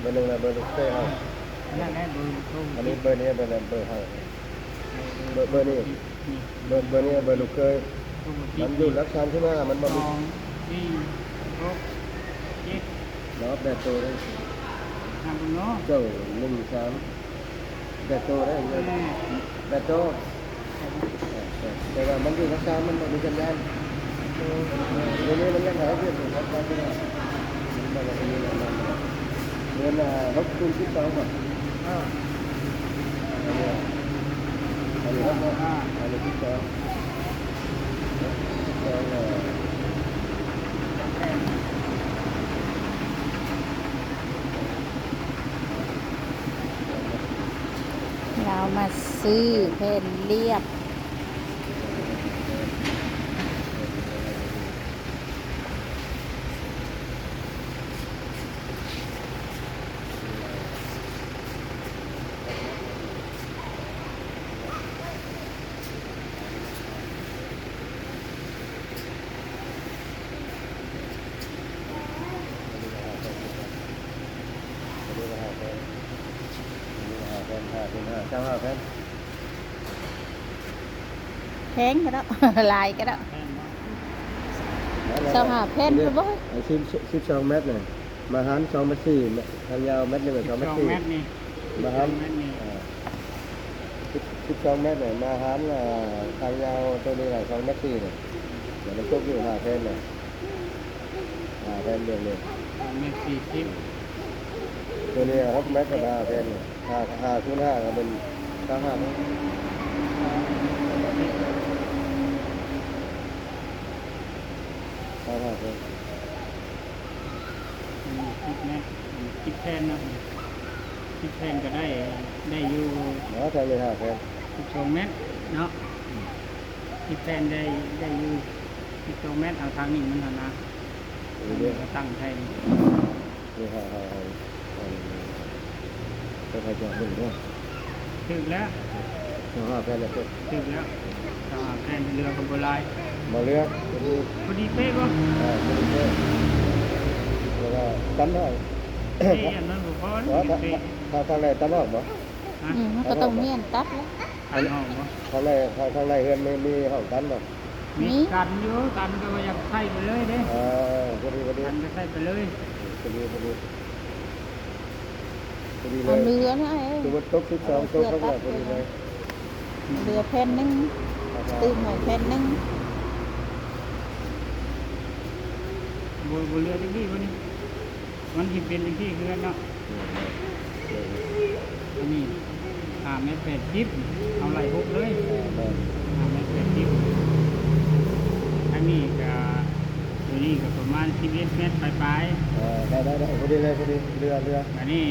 ເບີໜຶ່ງລະເບີລູກເຂຍເຮົາ ອັນນັ້ນແຫຼະເບີໂທ ອັນນີ້ເບີນີ້ເບີ ເບີເຮົາ ເບີ ເບີນີ້ ນີ້ ເບີ ເບີນີ້ເບີລູກເຂຍ ມັນຢູ່ຫຼັກສາມສິບຫ້າ ມັນບໍ່ມີ ສອງ ສີ່ ຫົກ ເຈັດ ເນາະ ແປດໂຕເດ້ ນັບເບິ່ງເນາະ ເຈົ້າ ໜຶ່ງ ສາມ ແປດໂຕໄດ້ເງິນ ແປດໂຕ ແຕ່ວ່າມັນຢູ່ພາສາ ມັນບໍ່ມີສັນຍານ ດຽວນີ້ມັນຍັງຫາວຽກຢູ່ ເງິນ ເງິນ ເງິນ ຫົກສູນສິບສອງ ບໍ່ ເອີ ອັນນີ້ ອັນນີ້ ອັນນີ້ ສິບສອງ ສິບສອງ ເອີ ລາວມາຊື້ແຜ່ນລຽບ ແພງກະດອກ ຫຼາຍກະດອກ ຊາວຫ້າແຜ່ນພຸ້ນບໍ່ ສິບສອງແມັດນະ ມາຫານສອງແມັດສີ່ ທາງຍາວແມັດໜຶ່ງ ສອງແມັດສີ່ ມາຫານ ສິບສອງແມັດນີ້ ເອີ ສິບ ສິບສອງແມັດນີ້ ມາຫານ ເອີ ທາງຍາວໂຕນີ້ລະ ສອງແມັດສີ່ນີ້ ມັນຕົກຢູ່ຫ້າແຜ່ນນີ້ ຫ້າແຜ່ນດຽວນີ້ ຫ້າແມັດສີ່ສິບ ໂຕນີ້ຫົກແມັດກະຫ້າແຜ່ນນີ້ ຫ້າ ຫ້າຄູນຫ້າກະເປັນຊາວຫ້າແມັດ ຊາວຫ້າແຜ່ນ ອືມ ສິບແມັດ ອືມ ສິບແຜ່ນເນາະ ສິບແຜ່ນກະໄດ້ ໄດ້ຢູ່ ບໍ່ ທາງນີ້ຫ້າແຜ່ນ ສິບສອງແມັດເນາະ ອືມ ສິບແຜ່ນໄດ້ ໄດ້ຢູ່ສິບສອງແມັດ ເອົາທາງນີ້ມັນຫັ້ນນະ ອັນນີ້ກະຕັ້ງໃສ່ ນີ້ ເຮົາ ເຮົາ ເຮົາ ເຮົາ ເຮົາຈະເບິ່ງເດີ ຖືກແລ້ວ ຊາວຫ້າແຜ່ນລະ ຖືກແລ້ວ ຊາວຫ້າແຜ່ນ ເຫຼືອກະບໍ່ຫຼາຍ ບໍ່ເຫຼືອ ພໍດີ ພໍດີເປະບໍ່ ເອີ ພໍດີເປະ ແຕ່ວ່າຕັນເຮົາ ເອີ ອັນນັ້ນບໍ່ພໍ ເອີ ເປະ ທາງໃດຕັນອອກບໍ່ ຮະ ອືມ ມັນກະຕ້ອງມີອັນຕັດແຫຼະ ຕັນອອກບໍ່ ທາງໃດ ທາງໃດເຮືອນມີ ມີຫ້ອງຕັນບໍ່ ມີ ມີຕັນຢູ່ ຕັນກະວ່າຢາກໃສ່ໄປເລີຍເດ້ ເອີ ພໍດີ ພໍດີ ຕັນກະໃສ່ໄປເລີຍ ພໍດີ ພໍດີ ພໍດີເລີຍ ເຫຼືອນະ ເອີ ຄືວ່າຕົກສິບສອງ ເອີ ຕົກເພື່ອຕັດ ພໍດີເລີຍ ເຫຼືອແຜ່ນໜຶ່ງ ຕື່ມໃຫ້ແຜ່ນໜຶ່ງ ບໍ່ ບໍ່ເຫຼືອຈັກດີ້ບໍ່ນີ້ ມັນຊິເປັນຈັ່ງຊີ້ຄືກັນເນາະ ອັນນີ້ຫ້າແມັດແປດສິບ ເອົາໄລ່ຫົກເລີຍ ຫ້າແມັດແປດສິບ ອັນນີ້ກະ ໂຕນີ້ກະປະມານສິບເອັດແມັດປາຍໆ ເອີ ໄດ້ໆ ພໍດີເລີຍ ພໍດີ ເຫຼືອ ເຫຼືອ ອັນນີ້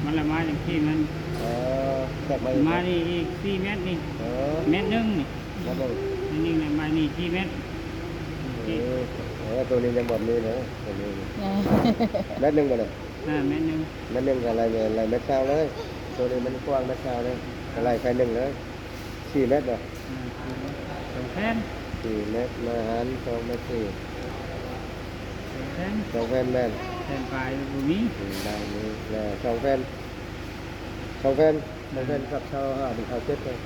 ມັນລະມາຈັ່ງຊີ້ ມັນ ເອີ ແຕກມາອີກ ມານີ້ອີກສີ່ແມັດນີ້ ເອີ ແມັດໜຶ່ງນີ້ ແມັດໜຶ່ງ ອັນນີ້ນະ ມານີ້ສີ່ແມັດ ເອີ ເອີ ໂຕນີ້ຍັງບໍ່ມີເດີ ໂຕນີ້ ເອີ ແມັດໜຶ່ງບໍ່ນີ້ ອ່າ ແມັດໜຶ່ງ ແມັດໜຶ່ງກະໄລ່ ໄລ່ແມັດຊາວເລີຍ ໂຕນີ້ມັນກວ້າງແມັດຊາວເລີຍ ກະໄລ່ໄປໜຶ່ງເລີຍ ສີ່ແມັດບໍ່ ອ່າ ສອງແຜ່ນ ສີ່ແມັດມາຫານສອງແມັດສີ່ ສອງແຜ່ນ ສອງແຜ່ນແມ່ນ ແຜ່ນປາຍບໍ່ມີ ອືມ ໄດ້ມີ ແລ້ວສອງແຜ່ນ ສອງແຜ່ນ ສອງແຜ່ນກັບຊາວຫ້າ ເປັນຊາວເຈັດເລີຍ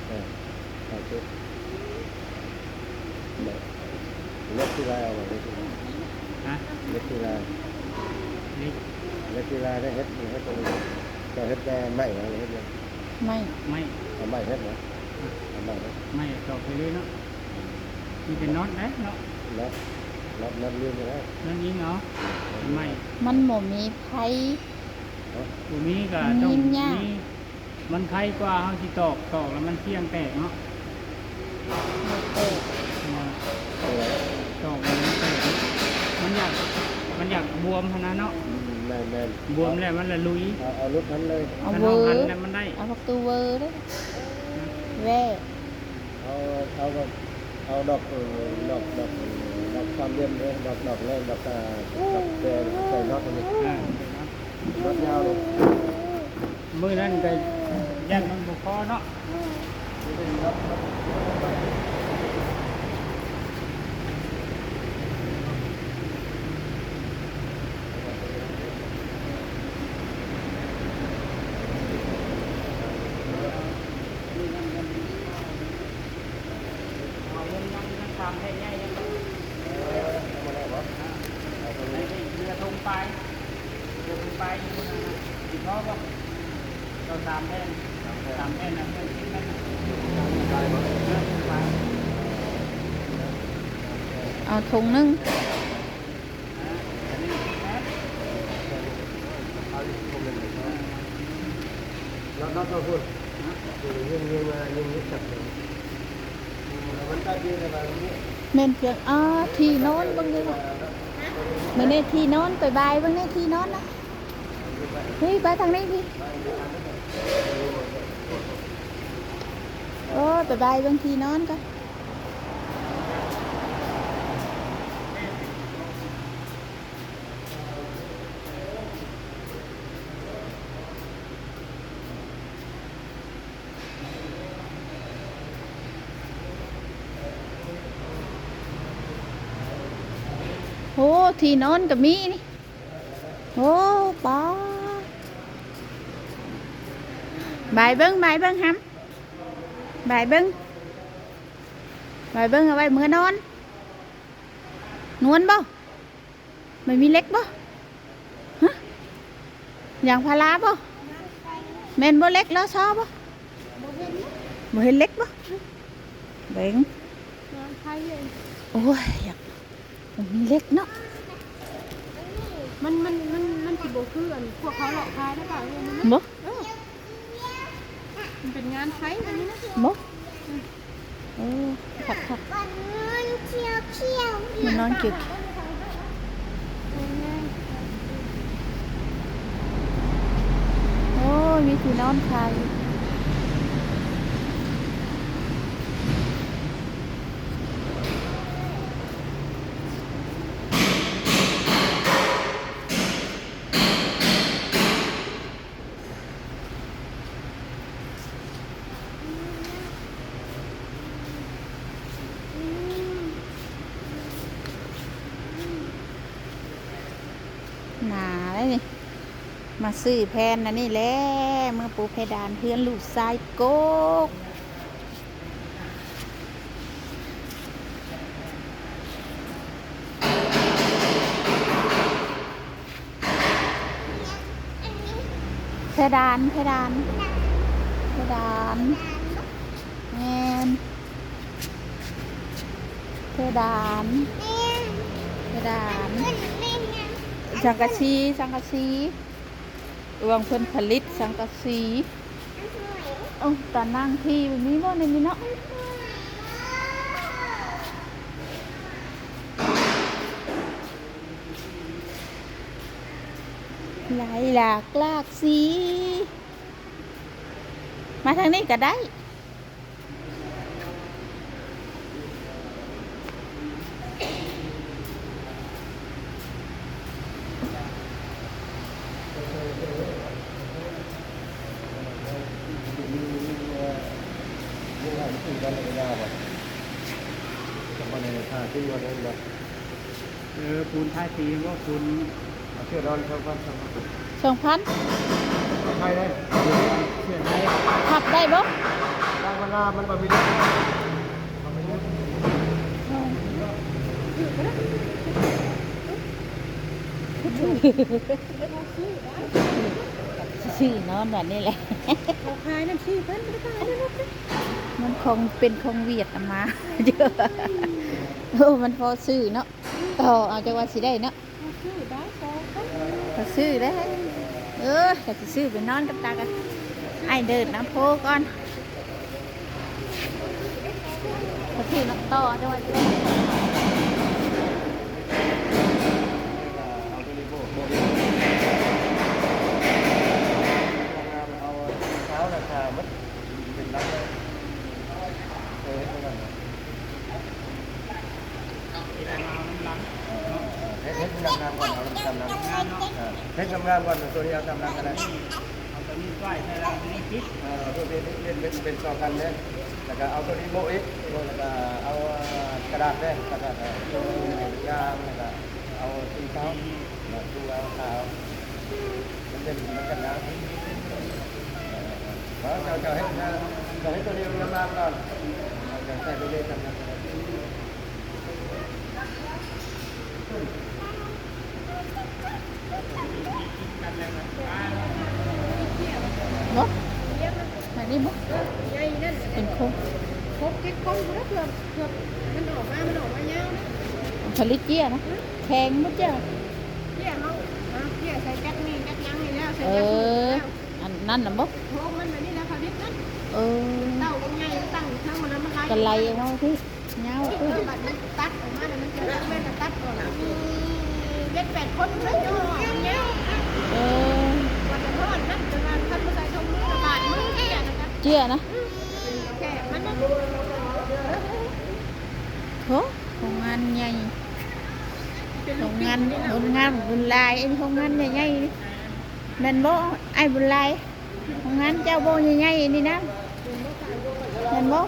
ເອີ ຊາວເຈັດ ເຫຼັກທີ່ລາຍເອົາໄວ້ ຮະ ເຫຼັກທີ່ລາຍ ເຫຼັກ ເຫຼັກທີ່ລາຍໄດ້ເຮັດ ເຮັດຕົງນີ້ ເຈົ້າເຮັດໄມ້ຫວາ ເຮັດຫຍັງ ໄມ້ ໄມ້ ເອົາໄມ້ເຮັດຫວາ ເອົາໄມ້ເຮັດ ໄມ້ຕອກໄປເລີຍເນາະ ອືມ ມີແຕ່ນັອດເດ້ເນາະ ນັອດ ນັອດ ນັອດລິງກໍໄດ້ ນັອດລິງເອົາ ໄມ້ ມັນບໍ່ມີໄພ ບໍ່ມີກະຕ້ອງມີ ມັນໄຄກວ່າເຮົາຊິຕອກ ຕອກແລ້ວມັນສ່ຽງແຕກເນາະ ແຕກ ຕອກແລ້ວມັນແຕກ ມັນຢາກ ມັນຢາກບວມຫັ້ນນະເນາະ ອືມ ແມ່ນໆ ບວມແລ້ວມັນລະຫຼຸຍ ເອົາ ເອົາຫຼຸດຫັ້ນເລີຍ ເອົາ ຄັນເຮົາຫັນແລ້ວມັນໄດ້ ເອົາປະຕູເວີເດ້ ແວ່ ເອົາ ເອົາ ເອົາດອກ ເອີ ດອກ ດອກ ດອກສາມຫຼ່ຽມເດ້ ດອກ ດອກແລງ ດອກ ດອກແກໃສ່ນັອດອັນນີ້ ອ່າ ນັອດຍາວເດ້ ມື້ນັ້ນກະຢ້ານມັນບໍ່ພໍເນາະ ນີ້ເປັນນັອດ ນັອດ ນັອດໃໝ່ ເອີ ແຜ່ນໃຫຍ່ຍັງບໍ່ ເອີ ຍັງບໍ່ໄດ້ບໍ່ ເຫຼືອຖົງປາຍ ເຫຼືອຖົງປາຍຢູ່ນັ້ນນະ ຊິພໍບໍ່ ເຈົ້າສາມແຜ່ນ ສາມແຜ່ນ ສາມແຜ່ນນະ ເຄື່ອງສິບແມ່ນນະ ເອີ ຖົງປາຍ ເອົາຖົງໜຶ່ງ ແມ່ນພຽງ ອ້າ ທີ່ນອນເບິ່ງດູ ມື້ນີ້ທີ່ນອນ ໄປບາຍເບິ່ງແດ່ ທີ່ນອນນະ ເຮີ້ຍ ໄປທາງນີ້ພີ້ ໂອ້ ໄປບາຍເບິ່ງທີ່ນອນກ່ອນ. ໂອ້ ທີ່ນອນກໍມີນີ້ ໂອ້ ປ້າ ບາຍເບິ່ງ ບາຍເບິ່ງ ຫຳ ບາຍເບິ່ງ ບາຍເບິ່ງ ເອົາໄວ້ເມືອນອນ ນວນບໍ່? ມັນມີເຫຼັກບໍ່? ຮະ? ຢາງພາລາບໍ່? ແມ່ນບໍ່ເຫຼັກ ລໍຊໍບໍ່? ບໍ່ເຫັນເຫຼັກບໍ່? ເບິ່ງ ໂອ້ຍ ຢາກ ມັນມີເຫຼັກເນາະ ມັນ ມັນ ມັນ ມັນຊິບໍ່ຄືອັນພວກເຂົາເລາະຂາຍນະ ປ້າເອີຍ ມັນ ບໍ່? ເອີ ມັນເປັນງານໄທອັນນີ້ນະ ບໍ່? ອືມ ໂອ້ ຄັກໆ ມັນນອນຂຽວໆ ມັນນອນຂຽວໆ ໂອ້ຍ ມີທີ່ນອນຂາຍ. ໜາເລີຍນີ້ ມາຊື້ແຜ່ນອັນນີ້ແຫຼະ ເມືອປູເພດານເຮືອນລູກຊາຍກົກ. ເພດານ ເພດານ ເພດານ ແມ່ນ ເພດານ ເພດານ ສັງກະສີ ສັງກະສີ ເອື້ອງເພິ່ນຜະລິດສັງກະສີ. ເອົ້າ ຕານັ່ງທີ່ມີບໍ່ໃນນີ້ເນາະ? ຫຼາຍຫຼາກຫຼາກສີ ມາທາງນີ້ກໍໄດ້. ເອີ ປູນທາສີບໍ່? ປູນ ເອົາເສື້ອນອນສອງພັນ ສອງພັນ ສອງພັນ ໄທເດ້ ເສື້ອໄທ ພັບໄດ້ບໍ່? ທຳມະດາ ມັນບໍ່ມີເຫຼັກ ມັນບໍ່ມີເຫຼັກ ຊື້ນອນບາດນີ້ແຫຼະ ເຂົາຂາຍນັ້ນສີ່ພັນ ມັນຂອງ ເປັນຂອງຫວຽດນຳມາ ໂອ້ ມັນພໍຊື້ເນາະ. ຕໍ່ເອົາ ຈັກວ່າຊິໄດ້ເນາະ ຊື້ໄດ້ສອງຄົນ ກໍຊື້ໄດ້ ເອີ ກໍຊິຊື້ໄປນອນກັບຕາກັນ ອ້າຍເດີດນຳໂພກ່ອນ ກໍຊື້ເນາະ ຕໍ່ເອົາ ຈັກວ່າຊິໄດ້ ເອົາໂຕນີ້ໂພ ເອົາເຊົ້າລາຄາໝົດ ເປັນຫຼັກ ເອີ ເຮັດຈັ່ງນັ້ນ ເຮັດ ເຮັດງາມໆກ່ອນ ເອົາງາມໆ ເອີ ເຮັດງາມໆກ່ອນ ຕົວນີ້ເອົາຕາມຫຼັງກໍໄດ້ ເອົາຕົວນີ້ຊ່ອຍໃສ່ແລ້ວຕົວນີ້ປິດ ເອີ ເຮັດ ເຮັດ ເຮັດເປັນ ເປັນ ເປັນຊອກກັນເດ້ ແລ້ວກໍເອົາຕົວນີ້ໂບະອີກ ໂບະ ແລ້ວກໍເອົາ ເອີ ກະດາດເດ້ ກະດາດ ເອີ ຢາງ ແລ້ວກໍເອົາສີຂາວ ແລ້ວກໍເອົາຂາວ ມັນເປັນ ມັນກັນໜາວ ເອີ ເຈົ້າ ເຈົ້າເຮັດ ເຈົ້າເຮັດຕົວນີ້ງາມໆກ່ອນ ເຈົ້າໃສ່ຕົວນີ້ກັນນະ ເອີ ບໍ່ ແບບນີ້ບໍ່ ເປັນໂຄງ ຫົກເຈັດຄົງພຸ້ນລະ ເພື່ອ ເພື່ອມັນອອກມາ ມັນອອກມາຍາວນະ ຜະລິດເຈ້ຍນະ ແຂງໝົດເຈ້ຍ ເຈ້ຍເຮົາ ເອົາເຈ້ຍໃສ່ຈັກນີ້ຈັກຫຍັງນີ້ແລ້ວ ໃສ່ ເອີ ອັນນັ້ນນະບໍ່ ໂຮງມັນແບບນີ້ແຫຼະ ຜະລິດນະ ເອີ ເຕົ້າກໍໃຫຍ່ ຕັ້ງເທິງມັນ ແລ້ວມັນໄຫຼ ກໍໄຫຼເອົາເນາະ ຍາວ ເອີ ບັດມັນຕັດອອກມາແລ້ວ ມັນຈະເປັນຕັດອອກ ມີເຈັດແປດຄົນເລີຍ ຍາວ ເອີ ກວ່າຈະຮອດນະ ແຕ່ວ່າຄັນບໍ່ໃສ່ຖົງມືລະບາດມືເຈ້ຍນະ ເຈ້ຍນະ ແຂງມັນນະ ໂຫ ໂຮງງານໃຫຍ່ ໂຮງງານ ໂຮງງານບຸນຫຼາຍ ອັນນີ້ໂຮງງານໃຫຍ່ໆ ແມ່ນບໍ່ ອ້າຍບຸນຫຼາຍ? ໂຮງງານເຈົ້າບໍ່ໃຫຍ່ໆ ນີ້ນະ ແມ່ນບໍ່?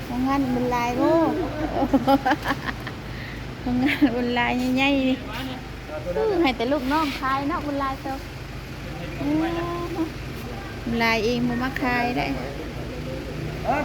ໂຮງງານບຸນຫຼາຍບໍ່? ໂຮງງານບຸນຫຼາຍໃຫຍ່ໆ ນີ້ ອື ໃຫ້ແຕ່ລູກນ້ອງຂາຍເນາະ ບຸນຫຼາຍໂຕ ບຸນຫຼາຍເອງບໍ່ມາຂາຍໄດ້ ໂອ້.